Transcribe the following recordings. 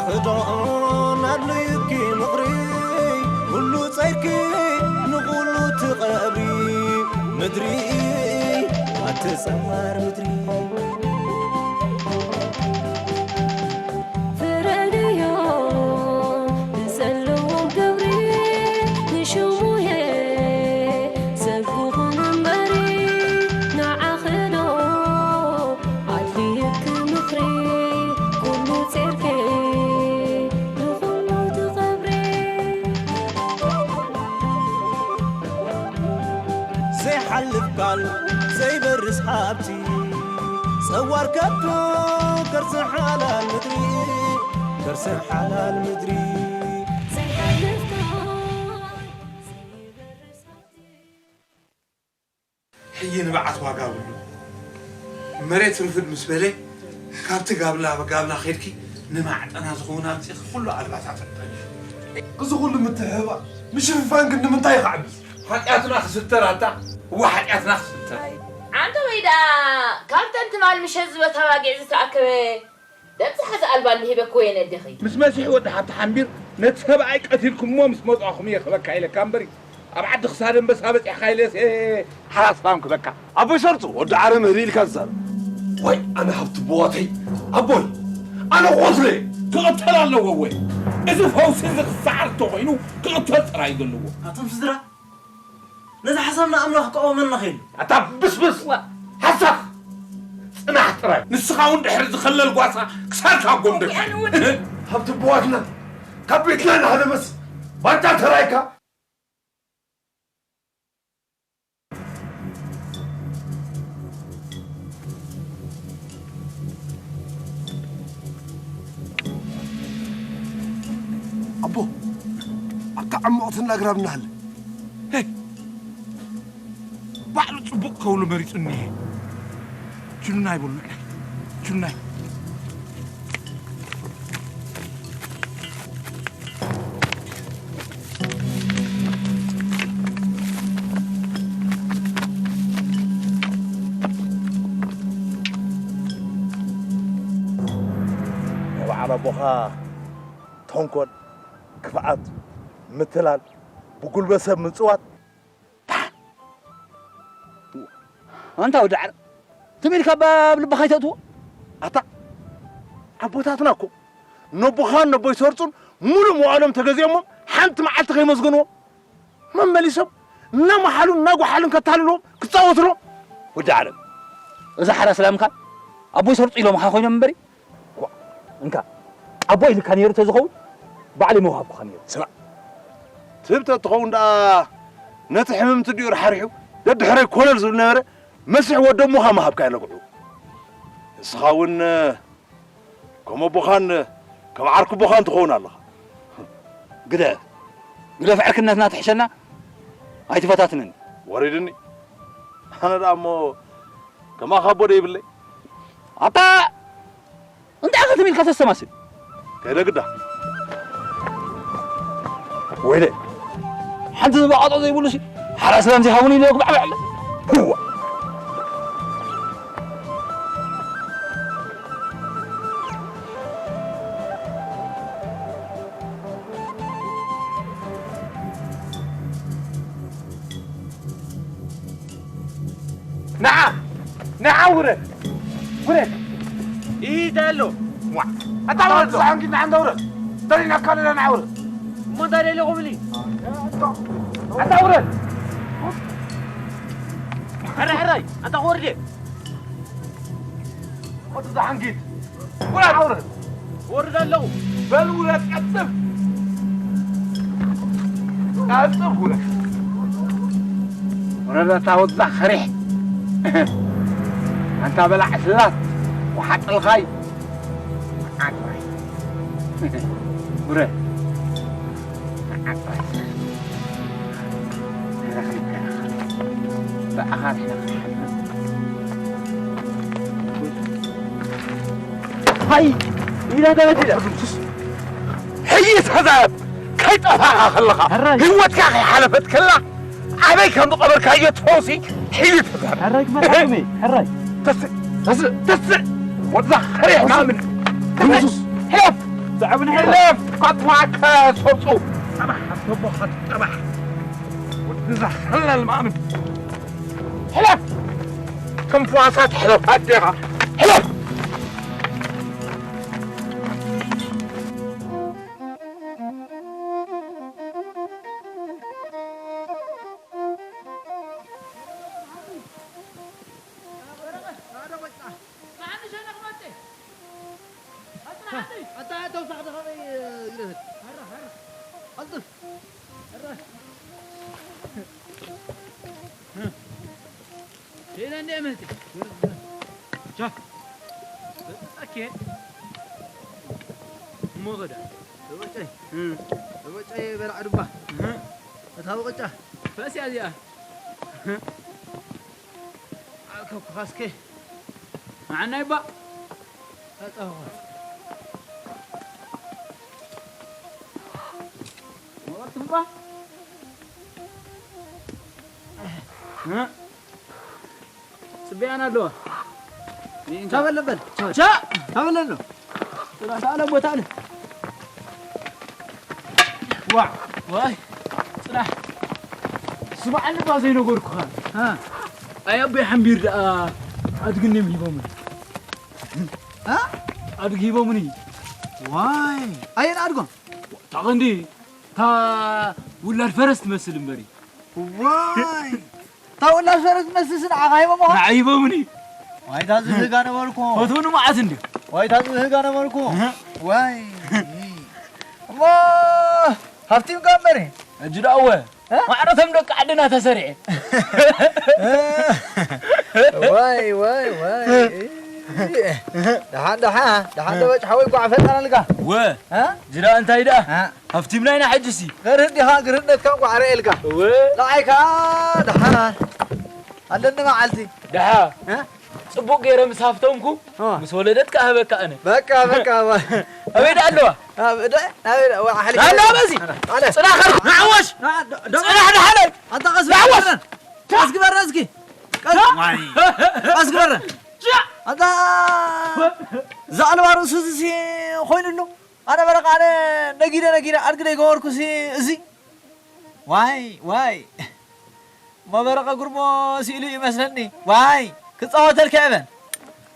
ክዶን ኣድልዩኪ ምኽሪ፣ ኩሉ ጸይርኪ ንኹሉ ትቐብሪ። ምድሪ ኣቲ ጸዋር ምድሪ። ፍረድዮ ብዘለዎም ክብሪ፣ ንሽሙየ ሰብ ክኹን እምበሪ፣ ንዓኺ ዶ ኣድልየኪ ምኽሪ፣ ኩሉ ጸይርኪ ንኹሉ ትቐብሪ። ዘይሓልፍ ቃል ዘይበርስ ሃብቲ ጸዋር ከብቱ ከርሲ ሓላል ምድሪ ከርሲ ሓላል ምድሪ። ዘይሓልፍ ቃል ዘይበርስ ሃብቲ። ሕጂ ንብዓት ዋጋ ብሉ። መሬት ርፍድ ምስ በለ ካብቲ ጋብላ ጋብላ ኸድኪ ንማዕጠና ዝኸውን ኣምፂኺ ኩሉ ኣልባሳት ኣጠንሽ። እዚ ኩሉ ምትሕብባር ምሽፍፋን ግን ንምንታይ ይኸዕብስ? ሓጢኣትና ክስተር ኣታ እዋ ሓጢኣትና ክስተር። ኣንተ ወይ ደኣ ካብተን ትማል ምሸት ዝበታ ባጊዕ ዝተኣከበ ደብዝሓ ዝኣልባ እንድሂበክዎ የነዴኺ። ምስ መሲሕ ወዲ ሓብቲ ሓምቢር ነቲ ሰብኣይ ቀቲልኩሞ ምስ መጻኹም እየ ክበካ ኢለካ እምበሪ ኣብ ዓዲ ክሳድ ኣንበሳ በጺሕካ ኢለስ ሓራስ ፋም ክበካ። ኣቦይ ሰርጹ ወዲ ዓረም ህሪ ኢልካ ትዛረብ። ዋይ ኣነ ሃብቲ ቦዋተይ ኣቦይ ኣነ ቆስለ ክቕተል ኣለዎ ወይ እዚ ፈውሲ እዚ ክሰዓር እንተኾይኑ ክቕተል ጥራይ ዘለዎ። ኣቱም ስድራ ነዚ ሓሳብና ኣምላኽ ክቐወመና ኸይኑ። ኣታ ብስብስ ሓሳኽ ጽናሕ ጥራይ ንስኻ እውን ድሕሪ ዝኸለል ጓሳ ክሳድካ ጎንደካ። ሃብቲ ኣቦዋትና ካብ ቤትና ንሃለመስ ባንታ ተራይካ። ኣቦ ኣብታ ዓሞቕትን ኣግራብ እናሃለ ባዕሉ ጽቡቕ ከውሉ መሪጹ እኒሀ። ችሉናይ በሉ ንዕናይ ችሉናይ። ናይ በዓል ኣቦኻ ተንኮል፣ ክፍኣት፣ ምትላል፣ ብጉልበት ሰብ ምጽዋት ኣንታ ወዲ ዓረ ትም ኢልካ ኣብ ልብኻ ኣይተእትዎ። ኣታ ኣቦታትና እኮ ነቦኻን ነቦይ ሰርጹን ሙሉእ መዋእሎም ተገዚኦሞም ሓንቲ መዓልቲ ከይመስገንዎም መመሊሶም እናመሓሉን እናጓሓሉን ከታልልዎም ክጻወቱሎም። ወዲ ዓረ እዛ ሓራ ሰላምካ ኣቦይ ሰርጹ ኢሎምኻ ኮይኖም እምበሪ እንካ ኣቦይ ኢልካ ነይሩ ተዝኸውን ባዕለይ ምወሃብኩኻ ነይሩ። ስማዕ ትህብ ተትኸውን ደኣ ነቲ ሕምምቲ ድኡ ርሓሪሑ ደድሕረይ ኮለል ዝብል ነበረ። መሲሕ ወዲ እሞኻ ምሃብካዮ ለግዑ። ንስኻ እውን ከም ኣቦኻን ከም ዓርኪ ኣቦኻን ትኸውን ኣለኻ። ግደፍ ግደፍ ዕርክነትና ትሕሸና ኣይትፈታትነኒ። ወሪድኒ ኣነ ደኣ እሞ ከማኻ ኣቦ ዶ ይብለይ። ኣታ እንታይ ኢኻ ትም ኢልካ ተስተማስል? ከይደ ግዳ። ወይለ ሓንቲ ዝበዓጦ ዘይብሉ ሲ ሓራ ሰላም ዘይሃቡን ኢለ ክባዕባዕ ኣለ። ህዋ ንዓ ንዓ ውረድ ውረድ ኢዳ ኣሎ ዋ ኣታ ውረድ ዝሓንኪ ንዓ እንዳ ውረድ ደሊና ካልላ ንዓ ውረድ እሞ እንታይ ደለኹምኒ ኣታ ውረድ ሕራይ ሕራይ ኣታ ክወርድ እየ ወዲ ዝሓንጊድ ውረድ ውረድ ወርድ ኣለኹ በል ውረድ ቀጥፍ ቀጥፍ ውረድ ውረድ ኣታ ወዲ ኸሪሕ ኣንታ በላዕ ስላት ወሓጥልኻይ ዓጥራይ ውረድ ዓጥራይ ሃይ ኢላ ደረጀ ሕይስ ተዛረብ ከይጠፋኻ ከለኻ ህይወትካ ከይሓለፈት ከላ ኣበይ ከም ዝቐበርካዮ ትፈውሲ ሕዩ ተዛረብ ሕራይ ክመጣ ሕራይ ተስእ ተስእ ወድዛ ኸሪሕ ማምን ሕለፍ ዛዕብን ሕለፍ ካብ ዋካ ሶብፁ። ጠባሕ ኣቶቦኻ ጠባሕ። ወዲ ዛኸለል ማምን። ሕለፍ። ከም ፋሳት ሕለፍ ኣዴኻ። ሕለፍ። ኣታ ተውሳኽ ተኸበይ ግደፈት። ኣረ፣ ኣረ። ኣልጥፍ። ኣረ። ሌላ እንደ መህቲ። ቻ። ኦኬ። እሞ ኸዳ። ተበጨይ። እም። ተበጨይ በላዕ ድባ። እህ። እታ ብቕጫ። ፈስያ እዚኣ። ኣልከኩኻ እስከ። ንዓናይ ባ። ተጻወት። መቐልትፍ ባ። እ? ጽበያን ኣለዋ። ይእንካ። ታበል በል። ቻ! ታበል ኣሎ። ጥላ ሳለ ቦታ ኣለ። ዋ! ዋይ! ጽናሕ! ስማዕኒ ባ ዘይነገርኩኻ። እ። ኣይ ኣቦይ ሓምቢር ደኣ ኣድግን እዮም ሂቦምኒ። እ? ኣድግ ሂቦምኒ። ዋይ! ኣየን ኣድጎም? እታ ቐንዲ፣ እታ ውላድ ፈረስ ትመስል እምበሪ። ዋይ! እታ ውላድ ፈረስ ትመስል ንዓኻ ሂቦምኻ? ንዓይ ሂቦምኒ። ዋይ፣ እታ ዝብህጋ ነበርኩ። ፈትውኒ መዓት እንድዩ። ዋይ፣ እታ ዝብህጋ ነበርኩ። እህ። ዋይ! እሞ ሃብቲምካ እምበሪ። ሕጂ ደኣ እወ። እ? ማዕረቶም ደቂ ዓድና ተሰሪዐ። ዋይ፣ ዋይ፣ ዋይ። ደሓን፣ ደሓን፣ ደሓን እ። ደበጭ ሓወይ ጓዕ ፈጣን ኣልካ። ወ። እ? ጅዳ እንታይ ደኣ? እ? ሃፍቲምና ኢና ሕጅሲ። ገርህድ ዲኻ፣ ግርህነትካ ጓዕ ርኤ ኢልካ። እወ። ንዓይ ከኣ ደሓን ኣለኒ መዓልቲ። ደሓ። እ? ጽቡቕ ገይረ ምስ ሃፍተምኩ፣ እ። ምስ ወለደት ከኣ ህበካ ኣነ። በቃ፣ በቃ፣ በ-፣ ኣበይ ደኣ ኣለዋ? ኣብ፣ ደ-፣ ኣብ፣ ዋ፣ ሓሊፍ። ደኣ ኣለዋ በዚ። ኣለ። ጽናሕ ከር-፣ ንዓወሽ። ና-፣ ደ-፣ ደ-፣ ጽናሕ ደሓለይ። ኣታ ቀስ ንዓወሽ። በል። ቀስ ግበርና እስኪ። ቀስ፣ ዳ-፣ ዋይ። ቀስ ግበርና። ዳ-፣ ኣታ ዘዕለባ ርእሱ እዚ ሲ-፣ ኮይኑ ኣሎ። ኣነ በረኻ ኣነ ነጊደ ነጊደ ኣድግደ ይገበርኩ ሲ-፣ እዚ። ዋይ፣ ዋይ። መበረቐ ጉርሞ ስኢሉ ይመስለኒ። ዋይ፣ ክጻወተልካ እየ በል።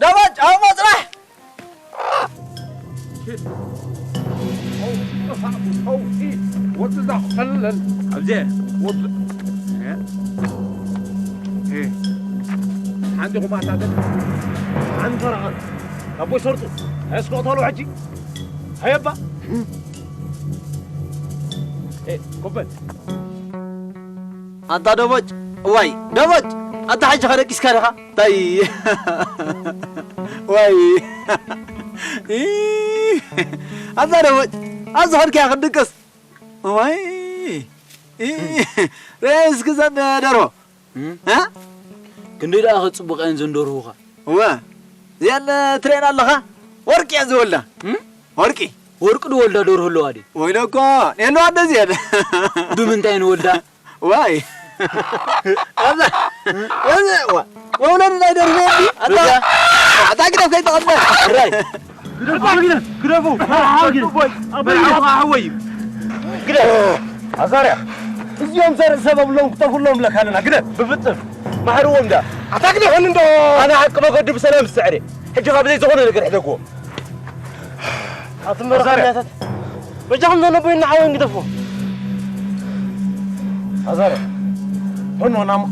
ደሞጭ፣ ኣብ መጽናሕ! ወዲ ዛኸለል። ኣብዚ። ወዲ-፣ እ? እ። ሓንቲ ቁማታ ግን። ሓንቲ ፈረቓ። ኣቦይ ሰርጡ። እስከ እተሉ ሕጂ። ሃየባ። እ፣ ኮበል። ኣንታ ደቦጭ፣ እዋይ፣ ደቦጭ፣ ኣንታ ሕጂ ከደቂስካ ዲኻ? ታይ፣ ዋይ፣ ኢ፣ ኣንታ ደቦጭ፣ ኣብዚ ኸድካያ ክትድቅስ? ዋይ፣ ኢ፣ ርኤ እስኪ ዘን ደርሆ። እም? እ? ክንደይ ደኣ ክጽቡቕ እየን ዘን ደርሁኻ? እወ፣ እዚኣን ትርእየን ኣለኻ? ወርቂ እየን ዝወልዳ። እም? ወርቂ። ወርቂ ዝወልዳ ደርሁ ኣለዋ ድዩ? ወይለኮ፣ የለዋ እንደዚአን። ብምንታይ ንወልዳ? ዋይ። ኣዛ፣ ወዘ፣ ዋ፣ መውለድ ናይ ደርሁ የዲ። ኣታ፣ እዛ። ኣታ ግደፍ ከይተቐበል። ራይ። ግደፉ፣ ግደፉ፣ ግደፉ። ኣቦይ፣ ኣቦይ፣ ኣቦይ፣ ኣቦይ። ግደፍ። ኣዛርያ፣ እዚኦም ዘርኢ ሰብ ኣብሎም ክጠፍሎም ብለካ ኣለና። ግደፍ። ብፍጽም። ማሕርዎም ዳ። ኣታ ግደፈኒ እንዶ። ኣነ ሓቂ መገዱ ብሰላም ዝስዕር እየ። ሕጂ ካብ ዘይዝኾነ ነገር ሕደግዎ። ኣቲ መራሕኛታት፣ በጃኹም ዘነቦይና ሓወይ ግደፍዎ። ኣዛርያ፣ ሆኖ ናሞ።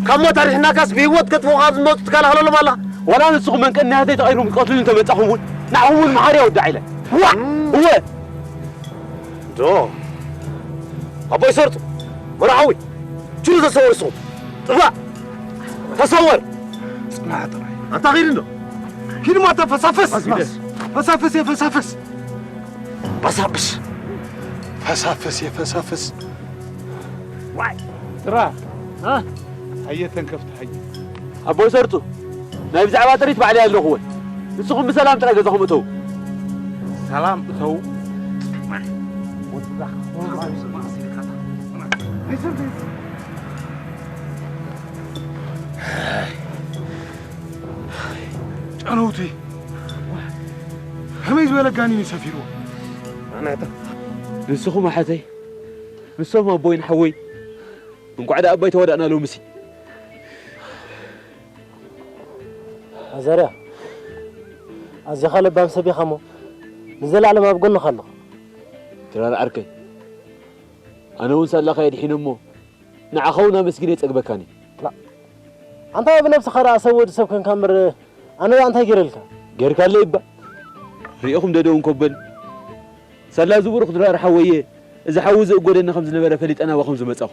ካብ ሞት ኣድሒናካስ ብህይወት ከጥፍኡኻ ዝመጹ ትከላኸለሎም ኣለኻ። ዋላ ንስኹም መንቀኒ ናተይ ተቐይሩም ክትቀትሉኒ እንተመጻኹም እውን፣ ንዓኹም እውን መሓሪ ኣወዳዕ ኢለ። ዋ! እወ! ዶ! ኣቦይ ሰርጡ! መርዓዊ! ችሉ ተሰወር ንስኹም! ጥፋእ! ተሰወር! ጽናሕ ጥራይ። ኣታ ኺድ እንዶ! ኪድ ማታ ፈሳፈስ! ፈሳፈስ! ፈሳፈስ እየ ፈሳፈስ! በሳብስ! ፈሳፈስ እየ ፈሳፈስ! ዋይ! ጥራ! እ? ሃየ ተንከፍቲ ሃየ። ኣቦይ ሰርጡ፣ ናይ ብዛዕባ ጥሪት ባዕለይ ኣለኹ ወይ። ንስኹም ብሰላም ጥራይ ገዛኹም እተው። ሰላም እተው። ጨነውቲ፣ ከመይ ዝበለ ጋኒን እዩ ሰፊርዎ? ንስኹም ኣሓተይ፣ ንሶም ኣቦይን ሓወይ፣ እንቋዕ ደኣ ኣባይ ተዋዳእና ሎምሲ። ኣዛርያ፣ ኣዚኻ ለባም ሰብ ኢኻ እሞ፣ ንዘለኣለም ኣብ ጎንኻ ኣለኹ። ድራር ዓርከይ፣ ኣነ እውን ሳላኻ የድሒነ እሞ፣ ንዓኻ እውን ኣመስጊነ ኣይጸግበካን እየ። ኣንታ ብነብስኻ ደኣ ሰብ ወዲ ሰብ ኮንካ እምበር፣ ኣነ ደኣ እንታይ ገይረልካ? ጌርካለይ እባ። ርኢኹም ደደው እንኮ በል። ሳላ እዚ ብሩኽ ድራር ሓወየ፣ እዚ ሓዊ ዝእጎደኒ ከም ዝነበረ ፈሊጠ ናባኹም ዝመጻኹ።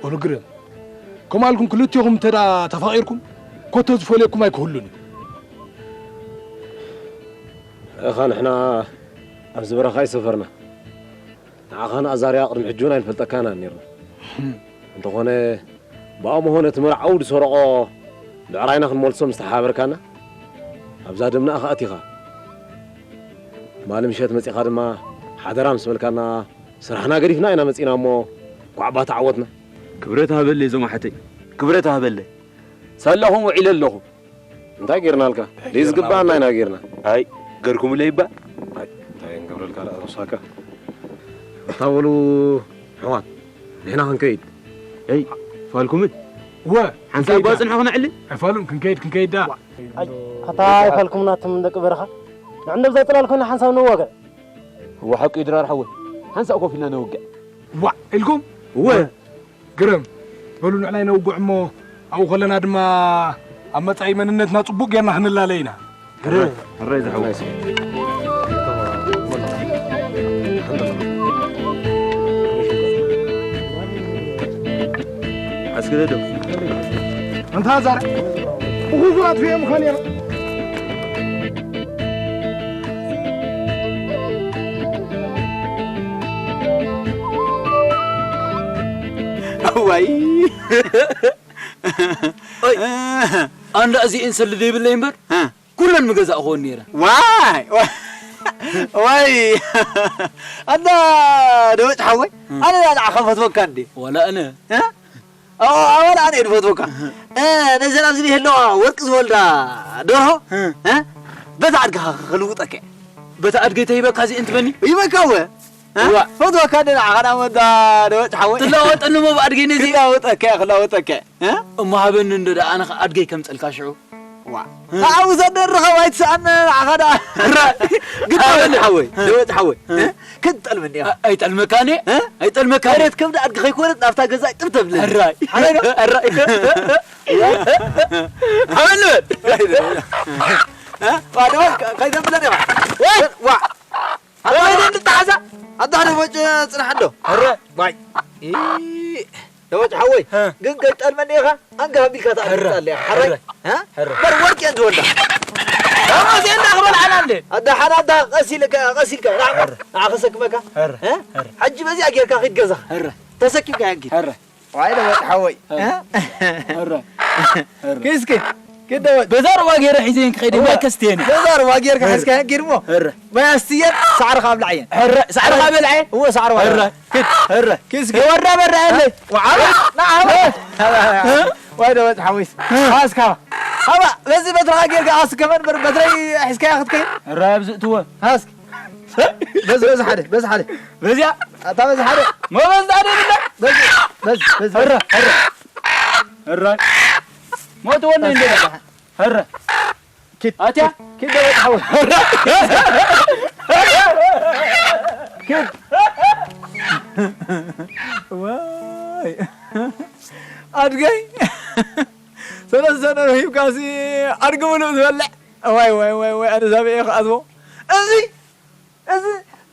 ወዲ ግርም፣ ከምኡ ኣልኩም ክልቲኹም እንተ ደኣ ተፋቒርኩም፣ ኮቶ ዝፈልየኩም ኣይክህሉን እዩ። እኻ ንሕና ኣብዚ በረኻ ኣይሰፈርና። ንዓኻን ኣዛርያ ቅድሚ ሕጂ እውን ኣይንፈልጠካን ኢና ነይርና። እንተኾነ፣ ብኣምሆ ነቲ መርዓዊ ዝሰረቖ ብዕራይና ክንመልሶ ምስ ተሓባበርካና፣ ኣብዛ ደምና ኢኻ ኣቲኻ። ትማሊ ምሸት መጺኻ ድማ ሓደራ ምስ በልካና፣ ስራሕና ገዲፍና ኢና መጺና እሞ፣ ኳዕባ ተዓወትና። ክብረት ሃበለይ እዞም ኣሓተይ፣ ክብረት ሃበለይ። ሳላኹም ውዒለ ኣለኹ። እንታይ ጌርናልካ? እንታይ ደይ ጌርና ዝግብኣና ኣለካ? ኢና ጌርና። ኣይ፣ ገርኩምለይ እባ። ኣይ፣ እንታይ ክንገብረልካ ደኣ ሮሳካ? እታ በሉ ኣሕዋት፣ ንሕና ክንከይድ። ኣይ፣ ፋልኩምን? እወ፣ ሓንሳብ ክንከይድ እባ ዳ። ጽንሑ ክነዕሊ? ኣይፋሉን፣ ክንከይድ፣ ክንከይድ ዳ። ኣይ፣ ኣታ ኣይፋልኩምን ኣቱም ደቂ በረኻ? ንዕንደብ ዘጥላል ኮይና ሓንሳብ ንዋገዕ። እወ፣ ሓቂ ድራር ሓወይ። ሓንሳብ ኮፍ ኢልና ነውግዕ። ዋዕ ኢልኩም? እወ። ግርም። በሉ ንዕናይ ነውግዕ እሞ ኣብኡ ከለና ድማ ኣብ መጻኢ መንነትና ጽቡቕ ጌርና ክንላለ ኢና። ሕራይ፣ ሕራይ ዝሓወይ። ኣስገደዶ። ኣንታ ዛር። ብኹፉራት ፊኦም ኻን ነይሮም። እዋይ። ኦይ፣ ኣንዳ እዚኤን ሰልዲ ይብለይ እምበር፣ እ። ኩለን ምገዛእኽወን ነይረ። ዋይ፣ ዋይ፣ ዋይ። ኣንዳ ደወጭ ሓወይ፣ እ። ኣነ ንዓኻ ፈትወካ እንዴ? ዋላ ኣነ። እ? ኣዎ፣ ኣዎ፣ ኣነ እየ ዝፈትወካ። እህ። እ፣ ነዘን ኣብዚ ዘለዋ ወርቂ ዝወልዳ ደርሆ፣ እህ። እ፣ በታ ኣድግኻ ክልውጠካ እየ። በታ ኣድገይ ተሂበካ እዚኤን ትበኒ? ይበካ እወ። እ? እዋ። ፈትወካ እንደ ንዓኻ ዳ መዳ ደወጭ ሓወይ። ትለዋወጠኒ እሞ ብኣድገይ ነዚ? ክለዋወጠካ እየ፣ ክለዋወጠካ እየ። እ? እሞ ሃበኒ እንዶ ደኣ ኣነ ኸ ኣድገይ ከምጸልካ ሽዑ። ዋ። እ? ኣብኡ ዘደርኸ ኣይትስኣን ንዓኻ ደኣ። ራይ። ግዳ ኣበል ሓወይ፣ እ። ደወጭ ሓወይ። እ። እ? ክትጠልመኒ ኢኻ። ኣ-፣ ኣይጠልመካን እየ። እ? ኣይጠልመካን እየ። መሬት ከብዲ ኣድጊ ከይኮነት ናብታ ገዛ ጥብ ተብለኒ። ራይ። ሓራይ ዶ? ራይ። ኣበል በል። እ? ዋ፣ ደወጭ ከ-፣ ከይተብለኒ ኢኻ። ወይ! ዋ። ኣታ ወይ ደንዲ ተሓዛ። ኣታ ሓደ ወጭ ጽናሕ ኣሎ። ኧረ። ዋይ። ኢ፣ ደወጭ ሓወይ። ሀ። ግን ገጠልመኒ ኢኻ። ኣንጋ ሃቢልካ ተኣልካ ሀረ። ኣለያ። ሓራይ። ሀረ። ሀ? ሀረ። በር ወርቂ እንት ወላ። ደሞዝ እንዳ ክበል ዓላ እንደ። ኣዳ ሓና ኣዳ ቀስ ኢልካ፣ ቀስ ኢልካ። ንዓ፣ ሀረ። ንዓ ከሰክመካ። ሀረ። ሀ? ሀረ። ሕጂ በዚኣ ጌርካ ኺድ ገዛ። ሀረ። ተሰኪምካ ያንኪ። ሀረ። ዋይ ደወጭ ሓወይ። ሀረ። እ? ሀረ። ሀረ። ኪስኪ፣ ኪድ ደወጭ። በዛ ሩባ ገይረ ሒዘን ክኸይድ እወ። ማይ ከስትየኒ። በዛ ሩባ ጌርካ ሀረ። ሒዝካ ኪድ እሞ። ሀረ። ማይ ኣስትየን ሳዕርኻ ኣብልዓየን። ሀረ። ሳዕርኻ በልዓየ? እወ፣ ሳዕርኻ ሀረ። በልዓየ። ኪድ። ሀረ። ኪስኪ። ወራ በራ ያለይ። ወዓላ። ና፣ ሀረ። ሀረ። እ? ዋይ ደወጭ ሓወይስ። እ። ኻስካ። ሃባ፣ በዚ በትርኻ ጌርካ ኣስከመን በር-፣ በትረይ ሒዝካያ ክትከይድ? ሀረ፣ ኣብዚ እትወ። ሃስክ። በዚ፣ በዚ ሓደ፣ በዚ ሓደ። በዚኣ? ኣታ በዚ ሓደ። ሞ በዚ ሓደ ይብላ? በዚ፣ በዚ፣ በዚ። ሀረ፣ ሀረ። ሀረ። ሞት ወኒ እንደ በዚ ሓደ። ሀረ። ኪድ፣ ኣትያ? ኪድ፣ ኪድ ደወጭ ሓወይ። ኪድ። ዋይ። ኣድገይ። ሰለስተ ነብር ሂብካሲ ኣድጊ ምሉእ ዝበልዕ። ዋይ፣ ዋይ፣ ዋይ፣ ዋይ፣ ኣነ ሳሚዐ ክኣትዎ። እዚ እዚ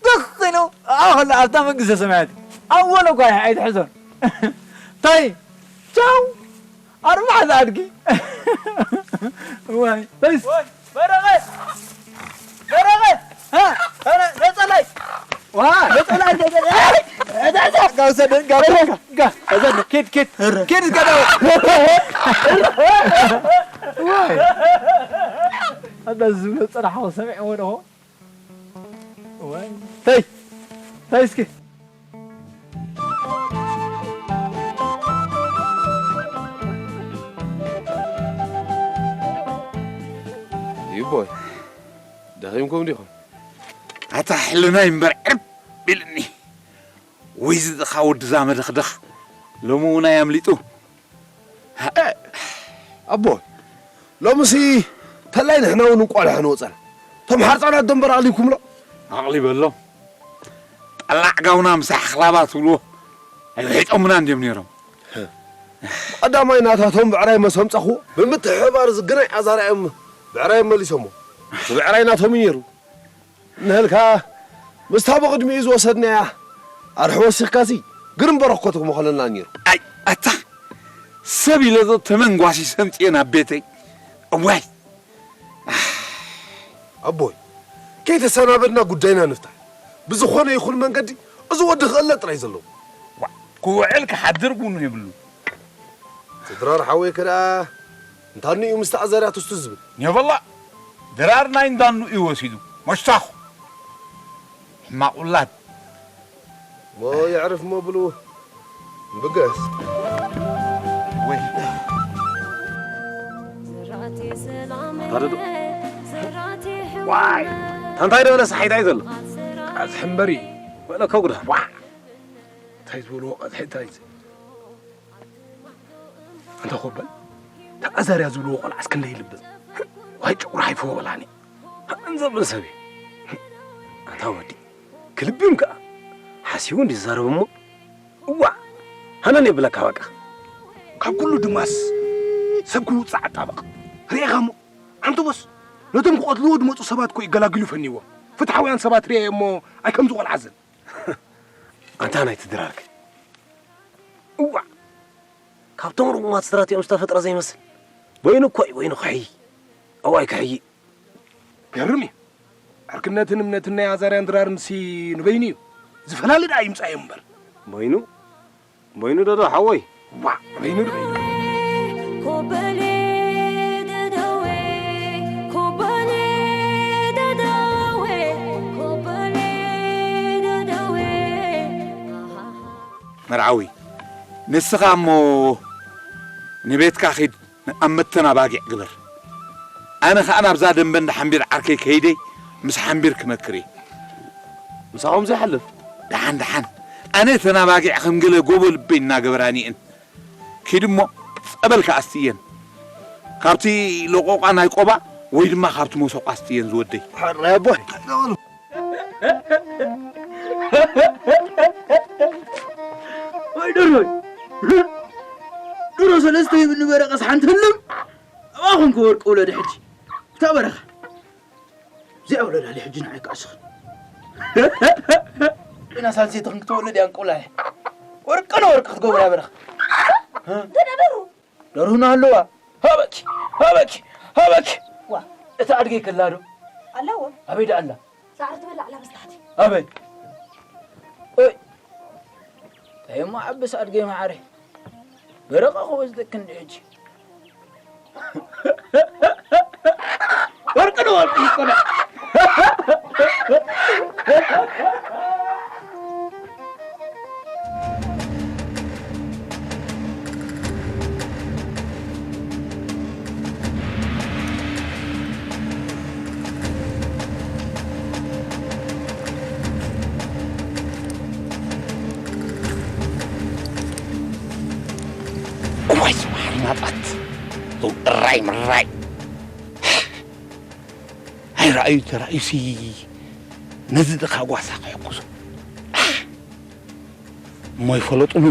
ደስ ኢሉ ኣብኡ ከሎ ኣብታ መንግስተ ሰማያት እዩ። ኣብ ወሎ እኳ ኣይትሕዞን። ታይ ቻው ኣርባዕተ ኣድጊ። ዋይ፣ በስ። ወይ፣ በረኸት! በረኸት! እ? እ፣ ነጸላይ! ዋ! ነጸላይ፣ ነጸላይ! ነጸላይ! ጋው ሰደን፣ ጋው ሰደን። ጋ፣ ጋ፣ ኪድ፣ ኪድ። ኪድ፣ ጋር። ዋይ! ኣንታ ዝብሎ ጸናሕኹ ሰሚዕዎ ዶ? ወይ፣ ተይ፣ ተይ እስኪ። ይቦይ፣ ደኺምኩም ዲኹም? ኣታ ሕልናይ እምበር ዕርብ ኢልኒ። ወይ ዝድኻ ወድዛ መደኽደኽ ሎሚ እውን ኣየምሊጡ። ኣቦ፣ ሎምሲ ተላይ ንሕና እውን እንቋልሖ ንወፀና። እቶም ሓርፃናት ደንበር ኣቕሊብኩምሎ? ኣቕሊበሎም። ጠላዕ ጋውና ምስ ኣኽላባ ትብልዎ ኣይውሒጦምና እንድዮም ነይሮም። ቀዳማይ ናታቶም ብዕራይ መሰምፀኹ ብምትሕባር ዝግናይ ኣዛርያም ብዕራይ መሊሶሞ። እቲ ብዕራይ ናቶም እዩ ነይሩ። ንህልካ ምስታ ብቕድሚኡ ዝወሰድናያ ኣርሒ ወሲኽካሲ ግርም በረኮት ምኾነና ነይሩ። ኣይ ኣታ ሰብ ኢለ ዶ ተመንጓሲ ሰምጥየ ናብ ቤተይ። እዋይ ኣቦይ፣ ከይተሰናበድና ጉዳይና ንፍታሕ። ብዝኾነ ይኹን መንገዲ እዚ ወዲ ክቕለጥ ጥራይ ዘለዎ። ክውዕል ክሓድር ቡኑ የብሉ። እቲ ድራር ሓወይ ከ ደኣ እንታኑ እዩ ምስቲ ኣዛርያ ትስቱ ዝብል? የበላ ድራር ናይ እንዳኑ እዩ ወሲዱ። መሽታኹ ሕማቕ ውላድ። ሞ የዕርፍ ሞ ብሉ ብገስ ወይ ዋይ ታንታይ ደበለ ሰሓይታይ ዘሎ ቀዝሒ እምበሪ ወለከው ግዳ ዋ እንታይ ዝበልዎ ቀዝሒ እንታይ እዚ ኣንታ ኮበል ተኣዛርያ ዝብልዎ ቆልዓስ ክንደይ ይልብም ዋይ ጭቁር ሓይፍዎ በላኒ እንዘብል ሰብ እዩ ኣንታ ወዲ ክልቢም ከኣ ሓሲቡ እንዲ ዝዛረብ እሞ እዋእ ሃነን የብለካ በቃ ካብ ኩሉ ድማስ ሰብ ክውፅእ ኣጣበቕ ርኤኻ እሞ ኣንተ ቦስ ነቶም ክቐትልዎ ድመፁ ሰባት እኮ ይገላግሉ ፈኒዎም ፍትሓውያን ሰባት ርኤ እሞ ኣይ ከምዚ ቆልዓ ዝን ኣንታ ናይ ትድራርክ እዋእ ካብቶም ርጉማት ስድራት እዮም ዝተፈጥረ ዘይመስል በይኑ እኮ እዩ በይኑ ክሕይ እዋይ ክሕይ ገርም እዩ ዕርክነትን እምነትን ናይ ኣዛርያን ድራርንሲ ንበይኑ እዩ ዝፈላለ ደኣ ይምፃእ እዮም እምበር በይኑ በይኑ ደዶ ሓወይ ዋ በይኑ ንበይኑ ኮበሌ ደደዌ ኮበሌ ደደዌ ኮበሌ ደደዌ መርዓዊ ንስኻ እሞ ንቤትካ ኺድ ኣብ መተን ኣባጊዕ ግበር። ኣነ ኸኣ ናብዛ ደንበ እንዳ ሓምቢር ዓርከይ ከይደ ምስ ሓምቢር ክመክር እየ። ምሳኹም ዘይሓልፍ። ደሓን ደሓን። ኣነ እተን ኣባጊዕ ከም ገለ ጎቦ ልበይ እናገበራኒ እየን። ኪድ እሞ ጸበል ከኣ ኣስትየን። ካብቲ ሎቆቋ ናይ ቆባ ወይ ድማ ካብቲ መሶቋ ኣስትየን ዝወደይ። ሓራይ ኣቦይ። ወይ ደርሆይ ድሮ ሰለስተ ይብኒ በረቐስ ሓንቲ ህልም ኣባኹም ክወርቂ ውለደ ሕጂ እታ በረኻ እዚኣ ውለዳሊ ሕጂ ንዓይ ክዕስኽን ኢና ሳልሰይቲ ክንክትወልድ እያ እንቁላሕ ወርቂ ንወርቂ ክትገብራ በረኻ ደደሩ ደርሁና ኣለዋ ሃበኪ ሃበኪ ሃበኪ ዋ እታ ኣድገይ ከላ ዶ ኣለዎ ኣበይ ደኣ ኣላ ሳዕሪ ትበልዕ ኣላ በስታሕቲ ኣበይ ኦይ እንታይ እሞ ዓብስ ኣድገይ መዓረ በረቐ ክወስደክ እንዲ ሕጂ ወርቂ ንወርቂ ይኮነ እዋይ ዝባህር ናጣት እው እራይ ምራይ ኣይረኣዩ ተራእዩሲ ነዚ ድኻ ጓሳ ክሕኩሱ እሞ ይፈለጡን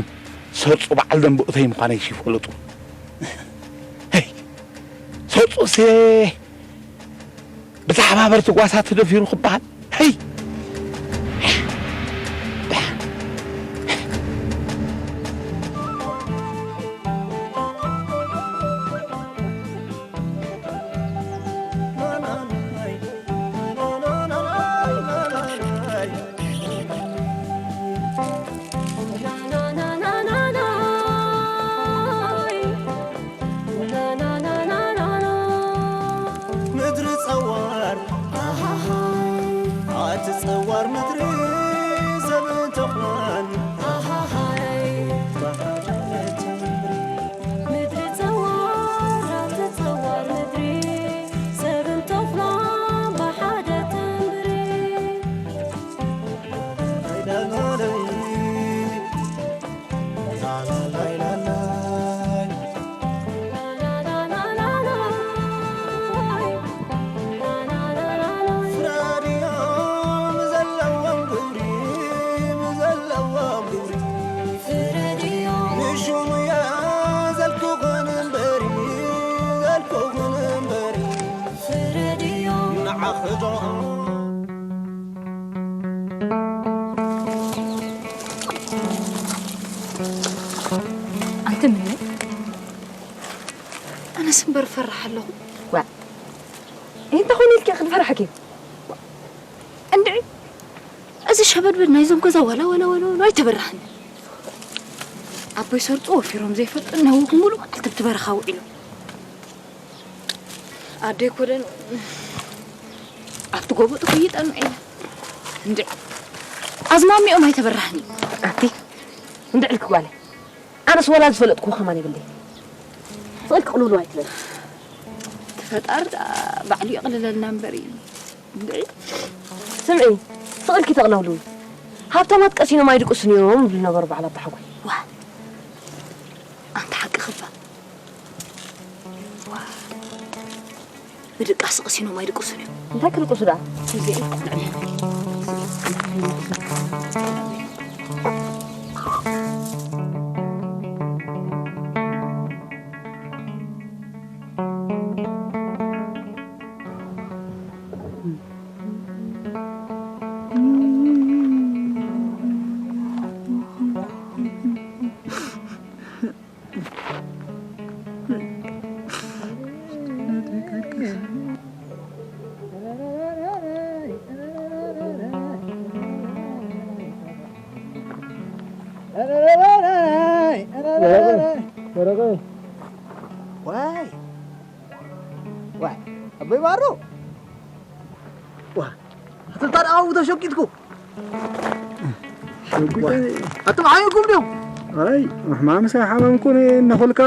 ሰርፁ በዓል ደንበኡተይ ምዃነይሲ ይፈለጡ ሰርፁሴ ብተሓባበርቲ ጓሳ ተደፊሩ ክበሃል ሄይ ምድሪ ጸዋር ኣቲ ጸዋር ምድሪ ዘብን ተኹላን ብሓደ ተንብሪ ምድሪ ጸዋር ኣቲ ጸዋር ምድሪ ዘብን ተኹላን ብሓደ ተንብሪ ኣንቲ ምን ኣነስ እምበር እፈርሕ ኣለኹ። ዋ፣ እንታይ ኾነ ኢልኪ ክትፈርሐኪ? እንድዒ፣ እዚ ሸበድበድ ናይዞም ገዛ ዋላ ዋላ ዋላ ዋላ ኣይተበራህኒ። ኣቦይ ሰርፁ ወፊሮም ዘይፈልጡ ነዊሕ ሙሉ መዓልቲ ኣብቲ በረኻ ውዒሎም። ኣደይ ኮደን ኣብቲ ጎቦ ጥኹ ይጠኑ ኢለ። እንድዒ፣ ኣዝማሚኦም ኣይተበራህኒ። ኣቲ፣ እንድዒ ኢልኪ ጓለ። ኣነስ ወላ ዝፈለጥኩ ከማን ይብለይ። ስቕ ኢልኪ ቅልውልው ኣይትበሊ። እቲ ፈጣሪ ደኣ ባዕሉ የቕልለልና እምበር እዩ። እንድዒ። ስምዒ፣ ስቕ ኢልኪ ተቕለውልዊ። ሃብታማት ቀሲኖም ኣይድቅሱን እዮም ይብሉ ነበሩ በዓል ኣባሓጎይ። ዋ፣ ኣንቲ ሓቂ ክባ። ዋ፣ ብድቃስ ቀሲኖም ኣይድቅሱን እዮም። እንታይ ክድቅሱ ደኣ? በረቐ፣ ዋይ፣ ዋይ፣ ኣቦይ ማሩ። ዋ፣ ኣቱም ታዲያ ኣብኡ ተሸቂጥኩም? ሸጉጠ። ኣቱም ሓሚምኩም ድዮም? ኣይ፣ ሕማምስ ኣይሓመምኩን፣ እነኹልካ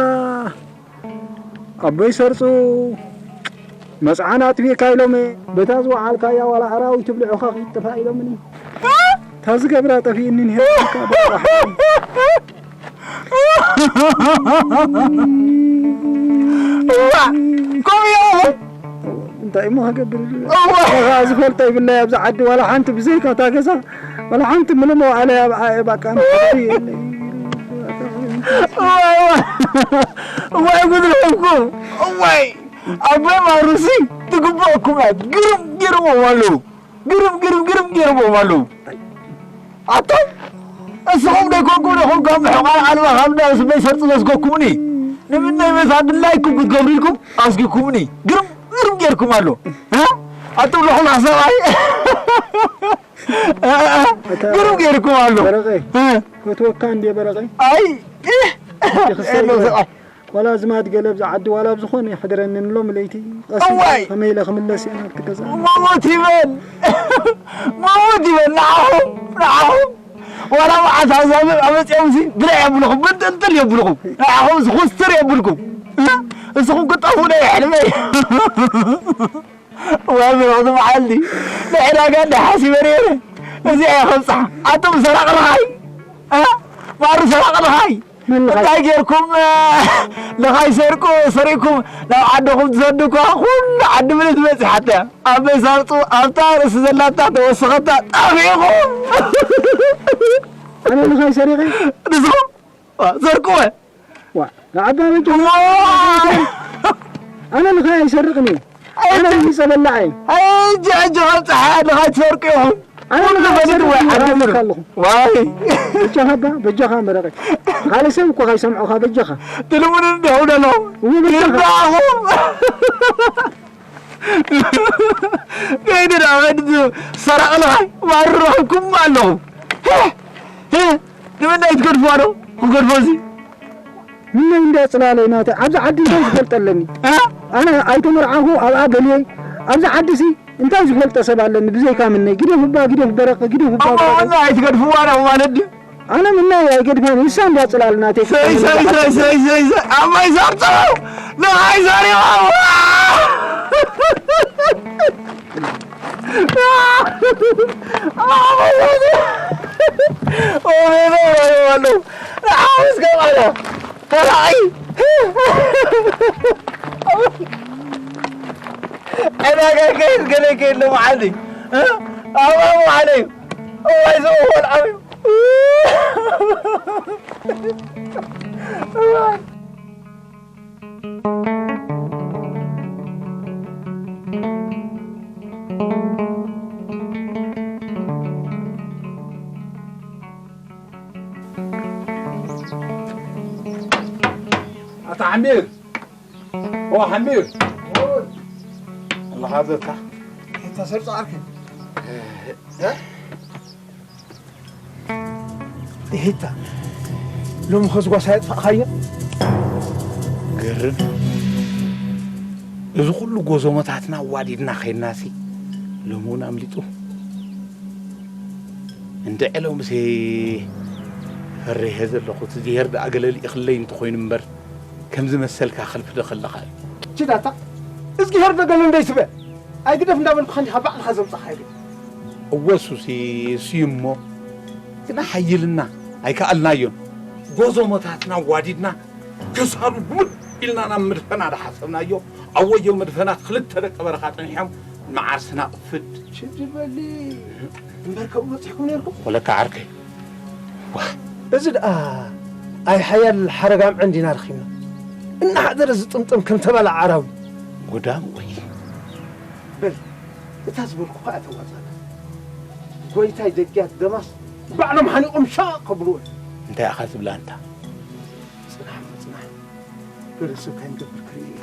ኣቦይ ሰርጹ መጽዓን ኣጥፊእካ ኢሎም፣ በታ ዝወዓልካያ ዋላ ኣራዊት ይብልዑኻ ክትጥፋእ ኢሎምኒ። እታ ዝገብራ ጠፊእኒ፣ ንሄድካ በቃ። እዋ፣ ከምኡ እዮም። እንታይ እሞ ክገብር? እዋ። ኣኻ ዝፈልጦ ይብለይ ኣብዚ ዓዲ ዋላ ሓንቲ ብዘይካ እታ ገዛ ዋላ ሓንቲ ምንም መውዓለይ ኣብ ዓየ በቃ። እዋ፣ እዋ። እዋይ ጉድ ረኸብኩም። እዋይ፣ ኣቦይ ማሩሲ ትግብአኩም እያ። ግርም ገይሮምዎም ኣለዉ። ግርም፣ ግርም፣ ግርም ገይሮምዎም ኣለዉ። ኣቶም፣ እስኹም ደይኮንኩም ኢኹም ካብ ምሕቋር ዓልባ ካብ እንዳ ስመይ ሰርጽ ዘስገኩምኒ። ንምነይ መሳ ድላይኩም ክትገብሩ ኢልኩም ኣስጊኩምኒ። ግርም፣ ግርም ጌርኩም ኣሎ። እ? ኣቶም ለኹም ሓሳባይ። እ፣ እ፣ እ። ኣታ ግርም ጌርኩም ኣሎ። በረቐ፣ እ። ፈትወካ እንዴ በረቐ? ኣይ፣ እ። ይኽሰር የለው ይበል። ሰብኣይ። ዋላ ዝማድ ገለ ብዛ ዓዲ ዋላ ብዝኾነ ይሕድረኒ ሎሚ ለይቲ። ቀስ እዋይ! ከመይ ኢለ ክምለስ እየ ናብቲ ገዛ? መሞት ይበል! መሞት ይበል! ንዓኹም፣ ንዓኹም! ዋላ መዓት ኣዛብእ ኣመፅኦምሲ ድርዕ የብልኹም፣ ምንጥልጥል የብልኹም። ንዓኹም ዝኹስትር የብልኩም። እ? እስኹም ክትጠፍኡ ናይ ሕልመይ። ወይ ብረኽቲ መዓልቲ ንዕዳጋ እንዳ ሓሲበ ነይረ። እዚኣ እየ ከብፅሓ። ኣቱም ሰራቕ ልኻይ! እ? ማሩ ሰራቕ ልኻይ! መን ልኻይ? እንታይ ጌርኩም፣ እ፣ ልኻይ ሰርቁ፣ ሰሪቕኩም ናብ ዓድኹም ትሰዱ እኳ፣ ኩሉ ዓዲ ምልእቲ በጺሓታ እያ። ኣብ መሳርጡ፣ ኣብታ ርእሲ ዘላታ ተወሰኸታ፣ ጠፊእኹም! ኣነ ልኻይ ሰሪቐ? ንስኹም? ዋ፣ ዘርቅወ! ዋ፣ ንዓባ በጃ። ዋ! ኣነ ልኻይ ኣይሰርቕን እየ። ኣነ ሕጂ ጸበላዓይ። ሕጂ፣ ሕጂ ካብ ጸሓይ ልኻይ ትሰርቁ ኢኹም። ኣነ ኩሉ ልኻይ ፈሊጡ ኣይሰርቕን ወይ እየ፣ ዓዲ ምሩ። ኣለኹ። ዋይ። በጃኻ እባ፣ በጃኻ መረቐ። ካልእ ሰብ እኮ ካይሰምዖኻ፣ በጃኻ። ትልሙኒ እንዲኹም ደለኹም። እወ፣ በጃኻ። ይርዳእኹም። ከይዱ ናብ ዓዲ ሰራቕ ልኻይ ማሩ ረኺብኩም ኣለኹም። ሄ! ሄ! ንምንታይ ትገድፍዋ ዶ? ክገድፎ እዚ። ምነይ እንዳ ጽላለይ ናተይ፣ ኣብዚ ዓዲ እንታይ ዝፈልጠ ኣለኒ? እ? ኣነ ኣይተመርዓኹ ኣብኣ ገሊየይ፣ ኣብዚ ዓዲሲ እንታይ ዝፈልጠ ሰብ ኣለኒ ብዘይካ ምነይ? ግደፍ እባ፣ ግደፍ በረቐ፣ ግደፍ እባ እሞ በረቐ። ምነይ ኣይትገድፍዋ ዶ ማለት ድዩ? ኣነ ምነይ ኣይገድፋን፣ ንሳ እንዳ ጽላል ናተይ ሰይ፣ ሰይ፣ ትፈልጥ ሰይ፣ ሰይ፣ ሰይ፣ ሰይ፣ ኣባይ ዛርቶ! ንኻይ ዛሬዋ! ዕዳጋ ከይድ ገለ ከየለ መዓልቲ፣ እ? ኣብኣ መዓለዩ። እዋይ፣ ዝእወል ዓብዩ። እዋይ። ሓሚር! ኦ፣ ሓሚር! ኣለኻ ዘታ? እታ ሰርጾ ዓርኪ። እ? እሂታ፣ ሎሚ ኸዚ ጓሳ የጥፋእኻዮ? ገርም። እዚ ኹሉ ጎዞሞታትና ኣዋዲድና ኸይድናሲ፣ ሎሚ እውን ኣምሊጡ። እንድዒ ሎምሲ ፈሪሀ ዘለኹ፣ እቲ ዚሄር ደኣ ገለ ልኢኽለይ እንተኾይኑ እምበር፣ ከምዚ መሰልካ ከልፍደኸለኻ እዩ። ችዳታ፣ እዝጊሄር ዶ ገለ እንደይትበል፣ ኣይግደፍ እንዳበልኩኻ እንዲኻ ባዕልኻ ዘምጻኻዮ። እወ ሱሲ፣ እሱ እዩ እሞ፣ ግና ሓይልና ኣይከኣልናዮን። ጎዞሞታትና ዋዲድና፣ ክሳዱ ጉምድ ኢልና ናብ መድፈና ዝሓሰብናዮ፣ ኣብ ወዮ መድፈና ክልተ ደቂ በረኻ ጸኒሖም፣ መዓርስና ቅፍድ። ሽዲ በሊ፣ እምበር ከብኡ በጺሕኩም ነይርኩም? ወለካ ዓርከይ። ዋህ። እዚ ደኣ ኣይ ሓያል ሓረግ ኣምዐ እንዲና ረኺብና። እናሓደረ ዝጥምጠም ከም ተባላ ዓራዊ። ጎዳም ወይ። በል፣ እታ ዝበልኩኻ እያ ተዋጻእካ። ጎይታይ ደግያት ደማስ ባዕሎም ሓኒቖም ሻቕ ከብልዎ። እንታይ ኢኻ ዝብላ እንታ? ጽናሕ፣ ጽናሕ። ገለ ሰብ ከይንገብር ክርኢ እየ።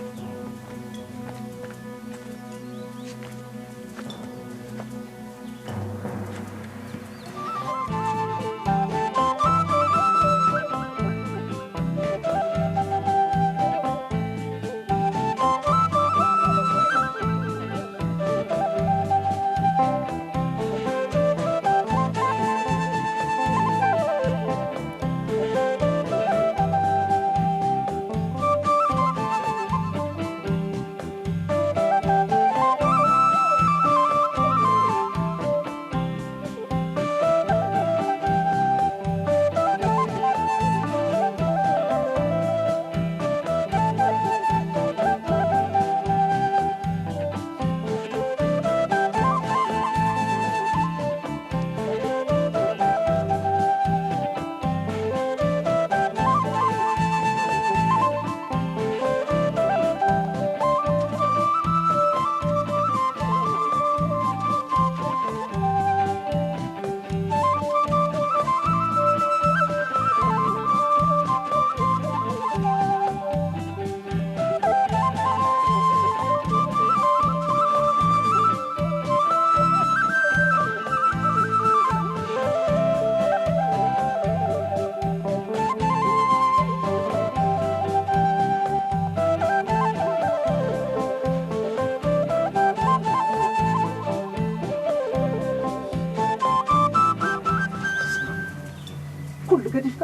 ኩሉ ገዲፍካ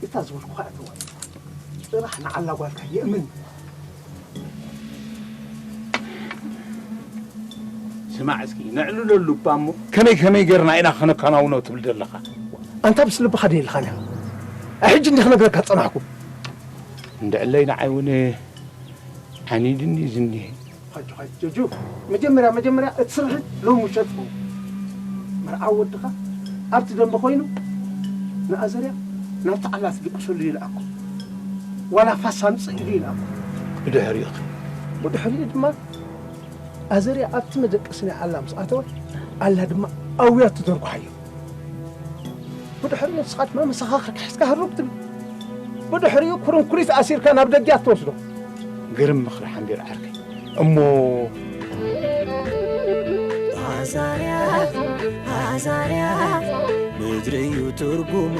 እታ ዝበልኩኻ እተዋ። ጥራሕ ንዓላ ጓልካ የእምን። ስማዕ እስኪ፣ ነዕልለሉ እባ እሞ፣ ከመይ ከመይ ጌርና ኢና ከነከናውኖ ትብል ዘለኻ? ኣንታ ምስ ልብኻ ደየልኻን ኢኻ። ኣይ ሕጂ እንዲህ ክነግረካ ዝጸናሕኩ። እንድዕለይ ንዓይ እውን ዓኒድኒ ዝኒሄ። ሓጆኻ ጆጆ፣ መጀመርያ መጀመርያ እቲ ስርሒት ሎሚ ምሸት ይኸውን። መርዓዊ ወድኻ ኣብቲ ደንበ ኮይኑ ንኣዘርያ ናብቲ ዓላ ትድቅሰሉ ይልኣኮ። ዋላ ፋስ ኣምጽእ ኢሉ ይልኣኮ። ብድሕሪኡ ኸ? ብድሕሪኡ ድማ ኣዘርያ ኣብቲ መደቀሲ ናይ ዓላ ምስ ኣተወ፣ ዓላ ድማ ኣውያ ትደርጉሓዮ። ብድሕሪኡ ንስኻ ድማ መሰኻኽርካ ሒዝካ ህርብ ትብል። ብድሕሪኡ ኩርንኩሪት ኣሲርካ ናብ ደጊያ ትወስዶ። ግርም ምኽሪ ሓምቢር ዓርከይ። እሞ ኣዛርያ፣ ኣዛርያ፣ ምድሪ እዩ ትርጉሙ፣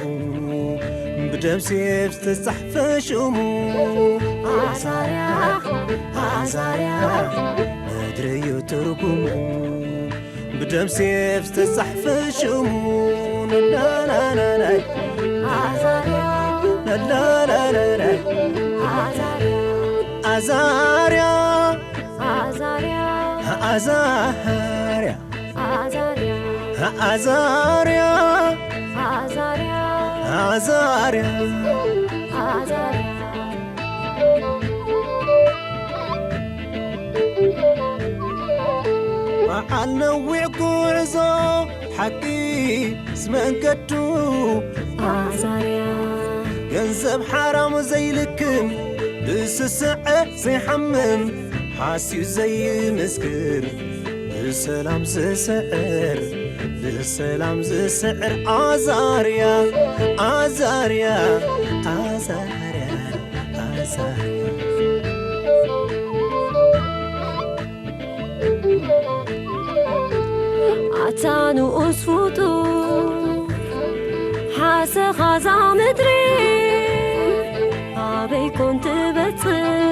ብደም ሴፍ ዝተጻሕፈ ሽሙ። ኣዛርያ፣ ኣዛርያ፣ ምድሪ እዩ ትርጉሙ፣ ብደም ሴፍ ዝተጻሕፈ ሽሙ። ናናናናይ። ኣዛርያ፣ ናናናናይ። ኣዛርያ፣ ኣዛርያ፣ ኣዛርያ፣ ኣዛርያ፣ ኣዛርያ፣ ኣዛርያ፣ ኣዛርያ፣ ኣዛርያ፣ ኣዛርያ። በዓል ነዊሕ ጉዕዞ ሓቂ ዝመንገዱ ኣዛርያ። ገንዘብ ሓራም ዘይልክም፣ ብስስዐ ዘይሓምም፣ ሓስዩ ዘይምስክር፣ ብሰላም ዝስዕር፣ ብሰላም ዝስዕር ኣዛርያ፣ ኣዛርያ፣ ኣዛርያ፣ ኣዛርያ። እታ ንኡስ ፍጡር ሓሰኻ እዛ ምድሪ ኣበይ ኮን ትበጽሕ?